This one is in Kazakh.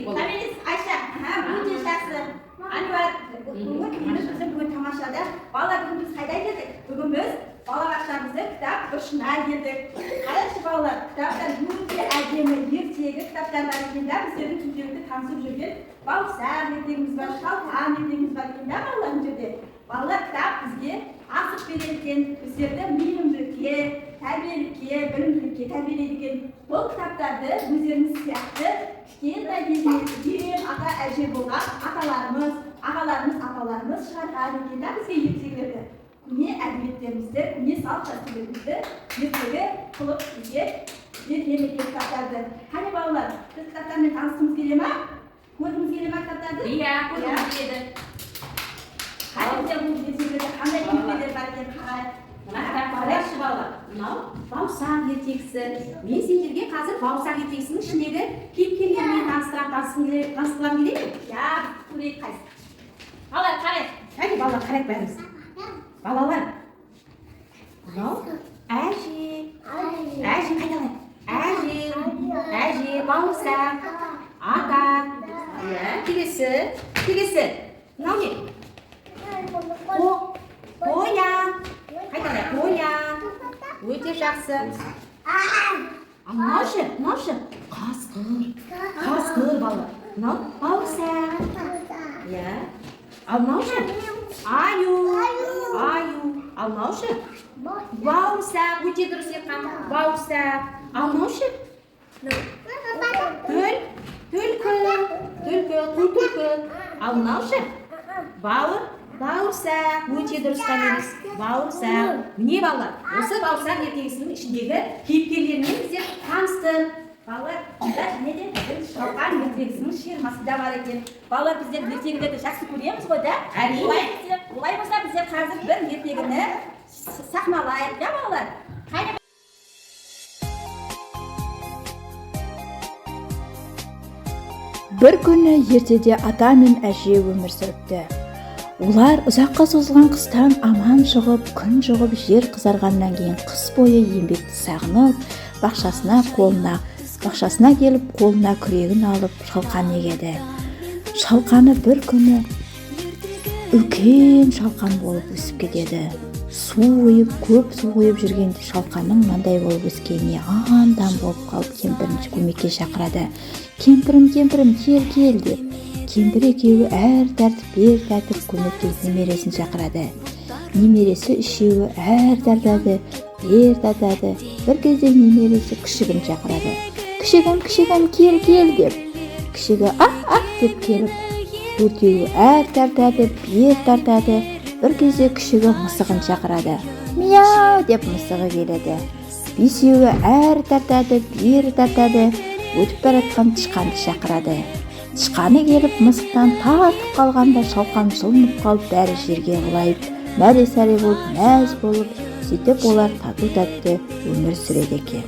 болады. Томирис, Айша, өте жақсы. Әнуар, көңіл күйіміз біздің бүгін тамашада. Балалар, бүгін біз қайда келдік? Бүгін біз балабақшамыздың кітап бұрышына келдік. Қараңызшы, балалар, кітаптар өте әдемі, ертегі кітаптар бар екен да, біздердің күнделікті танысып жүрген Бауырсақ ертегіміз бар, Шалқан ертегіміз бар екен да, балалар, мына жерде. Балалар, кітап бізге асық береді екен, біздерді мейірімділікке, тәрбиелікке, білімділікке тәрбиелейді екен. Бұл кітаптарды өздеріңіз сияқты кішкентай кезінен үлкен ата әже болған аталарымыз, ағаларымыз, апаларымыз шығарған екен да бізге ертегілерді. Көне әдебиеттерімізді, көне салт дәстүрлерімізді ертегі қылып бізге берген екен кітаптарды. Қане, балалар, біз кітаптармен танысқымыз келе ма? Көргіміз келе ма кітаптарды? Иә, көргіміз келеді. Қане, бізде бұл ертегілерде қандай кейіпкерлер бар екен, қарайық. Мына кітап қарайықшы, балалар. Мынау Бауырсақ ертегісі. Мен сендерге қазір Бауырсақ ертегісінің ішіндегі кейіпкерлермен таныстырамын, таныстырғым келе ме? Иә, көрейік қайсы. Балалар, қарайық. Кәне, балалар, қарайық бәріміз. Балалар, мынау әже. Әже, қайталайық. Әже, әже, Бауырсақ, ата. Иә, келесі, келесі. Мынау не? Қоян. Қайталайық, қоян. Өте жақсы. Ал мынау ше, мынау ше? Қасқыр. Қасқыр, балалар. Мынау Бауырсақ. Иә. Ал мынау ше? Аю. Аю. Ал мынау ше? Бауырсақ. Өте дұрыс, Ерхан. Бауырсақ. Ал мынау ше? Түлкі. Түлкі, қу түлкі. Ал мынау ше? Бауырсақ. Өте дұрыс, Томирис. Бауырсақ. Міне, балалар, осы Бауырсақ ертегісінің ішіндегі кейіпкерлермен біздер таныстық. Балалар, мұнда және де біздің Шалқан ертегісінің шығармасы да бар екен. Балалар, біздер ертегілерді жақсы көреміз ғой да? Әрине. Олай болса, біздер қазір бір ертегіні сахналайық, иә, балалар? Қайда? Бір күні ертеде ата мен әже өмір сүріпті. Олар ұзаққа созылған қыстан аман шығып, күн шығып, жер қызарғаннан кейін қыс бойы еңбекті сағынып, бақшасына келіп, қолына күрегін алып, шалқан егеді. Шалқаны бір күні үлкен шалқан болып өсіп кетеді. Су құйып, көп су құйып жүргенде шалқанның мынандай болып өскеніне аң-таң болып қалып, кемпірін көмекке шақырады. «Кемпірім, кемпірім, кел, кел», – деп. Кемпір екеуі әр тартып, бер тартып, көмекке немересін шақырады. Немересі үшеуі әр тартады, бер тартады. Бір кезде немересі күшігін шақырады: «Күшігім, күшігім, кел, кел», – деп. Күшігі «ах, ах» деп келіп, төртеуі әр тартады, бер тартады. Бір кезде күшігі мысығын шақырады. «Мияу» деп мысығы келеді. Бесеуі әр тартады, бері тартады. Өтіп бара жатқан тышқанды шақырады. Тышқаны келіп, мысықтан тартып қалғанда, шалқан жұлынып қалып, бәрі жерге құлайып, мәре сәре болып, мәз болып, сөйтіп олар тату тәтті өмір сүреді екен.